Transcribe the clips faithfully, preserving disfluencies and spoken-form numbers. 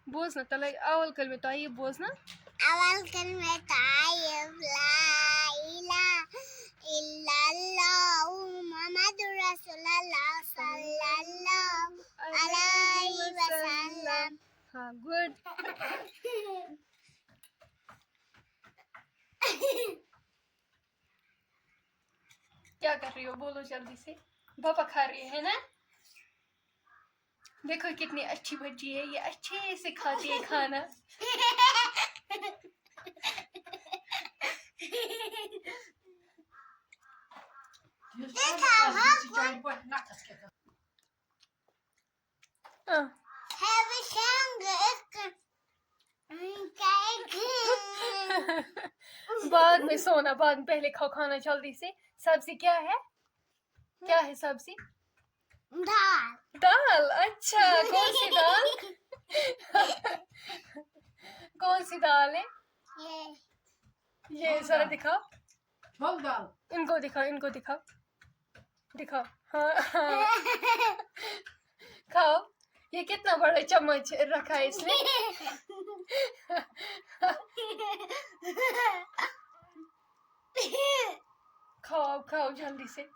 بوزنہٕ، تَلَے اول کٔرۍ مےٚ تعیٖب بوزنہٕ۔ اول کٔرۍ مےٚ تعیٖب، لا اِلَہَ اِلَّا اللہُ محمد رسول اللہ صلی اللہ علیہ وسلم۔ ہاں، گُڈ۔ کیا کر رہی ہو؟ بولو جلدی سے۔ بابا کھا رہی ہے نا؟ دیکھو کتنی اچھی بچی ہے، یہ اچھے سے کھاتی ہے کھانا۔ ہاں۔ بعد میں سونا، بعد میں، پہلے کھاؤ کھانا جلدی سے۔ سبزی کیا ہے؟ کیا ہے سبزی؟ دال۔ دال، اچھا، کون سی دال؟ کون سی دال ہے؟ یہ۔ یہ ذرا دکھاؤ۔ چھول دال۔ ان کو دکھاؤ، ان کو دکھاؤ۔ دکھاؤ۔ ہاں، ہاں۔ کھاؤ۔ یہ کتنا بڑا چمچ رکھا ہے اس نے؟ کھاؤ، کھاؤ جلدی سے۔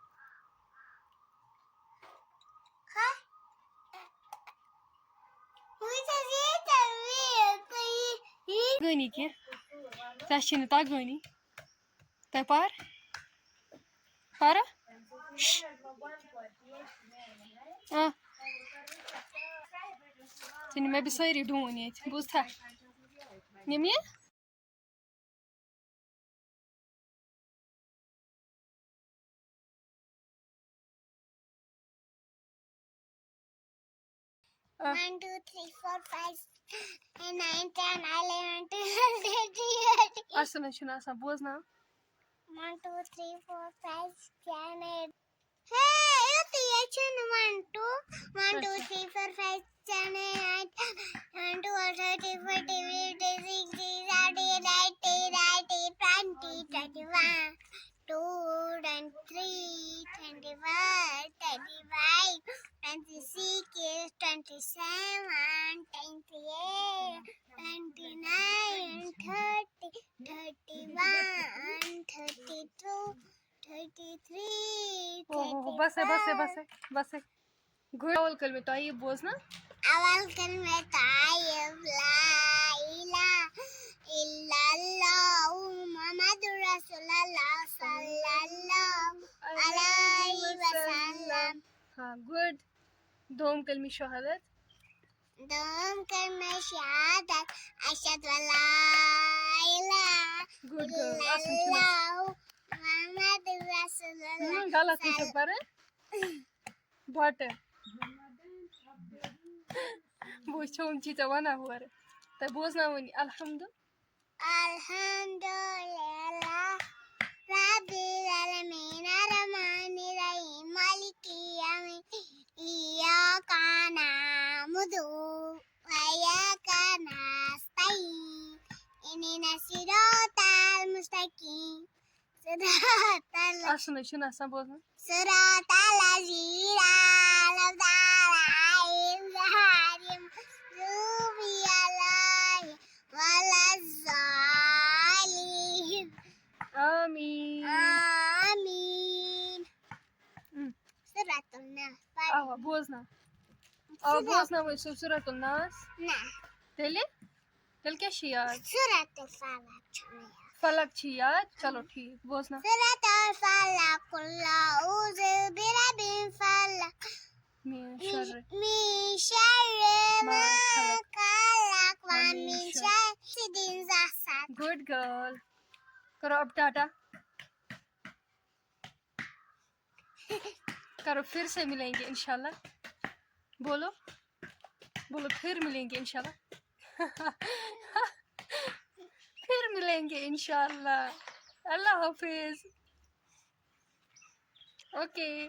گٲنی کینٛہہ۔ ژےٚ چھے نہٕ تَگٲنی۔ تۄہہِ پَر؟ پَرٕ؟ شش۔ آ۔ ژےٚ نِمَے بہٕ سٲری ڈوٗنۍ ییٚتہِ۔ بوٗزتھا؟ نِم یہِ؟ آ۔ One, two, three, four, five, nine, ten, eleven, twelve, thirteen, fourteen. اَسہِ نہ چھُنہٕ آسان بوزناوُن۔ One, two, three, four, five, seven, eight. ہے، یُتُے یوت چھُنہٕ one, two، one, two, three, four, five, seven, eight, nine, ten, eleven, twelve, thirteen, fourteen, fifteen, sixteen, seventeen, eighteen, nineteen, twenty, twenty-one, two, twenty-three, twenty-four, twenty-five, twenty-six, twenty-seven, twenty-eight, twenty-nine, thirty, thirty-one, thirty-two, thirty-three، اوہ، بس ہے، بس ہے، بس ہے، بس ہے۔ Good. اول کٔرۍ مےٚ تعیٖب بوزنہٕ۔ اول کٔرۍ مےٚ تعیٖب، لا الہ الا اللہ محمد رسول اللہ صلی اللہ علیہ وسلم۔ ہاں، گُڈ۔ دوٚیِم کٔرۍ مےٚ شہادت۔ دوٚیِم کٔرۍ مےٚ شہادت، اشہد ان لا الہ گُڈ گرل، اصل چھُ۔ الا اللہ محمد رسول اللہ۔ ہاں، غلط، یہِ چھُ پَرُن۔ بۄٹہٕ۔ بہٕ وٕچھو، یِم چھی ژےٚ وَنان ہورٕ۔ تۄہہِ بوزناوٲنی الحمد۔ الحمد للہ رب العالمین الرحمن الرحیم مالک یوم الدین ایاک نعبد و ایاک نستعین اہدنا الصراط المستقیم صراط ال- اَسُن حظ چھُنہٕ آسان بوزُن۔ صراط الذین انعمت علیہم غیر المغضوب علیہم ولا الضالین۔ آمین۔ آمین۔ اۭں۔ صراط الناس۔ اَوا، بوزناو۔ اَوا، صراط بوزناو وۄنۍ سُہ صراط الناس۔ نہ۔ تیٚلہِ؟ تیٚلہِ کیٛاہ چھِ یاد؟ صراط الفلق چھُ مےٚ یاد۔ فلق چھِ یاد؟ چلو ٹھیٖک، بوزناو۔ صراط الفلق، قل اعوذ برب الفلق۔ من شر۔ من شر ما ما خلق۔ خلق۔ ومن ومن شر۔ شر حاسد اذا حسد۔ Good girl. کرو اب ٹاٹا۔ کرو، پھر سے ملیں گے انشاءاللہ۔ بولو، بولو، پھر ملیں گے انشاءاللہ۔ پھر ملیں گے انشاءاللہ۔ اللہ حافظ۔ اوکے۔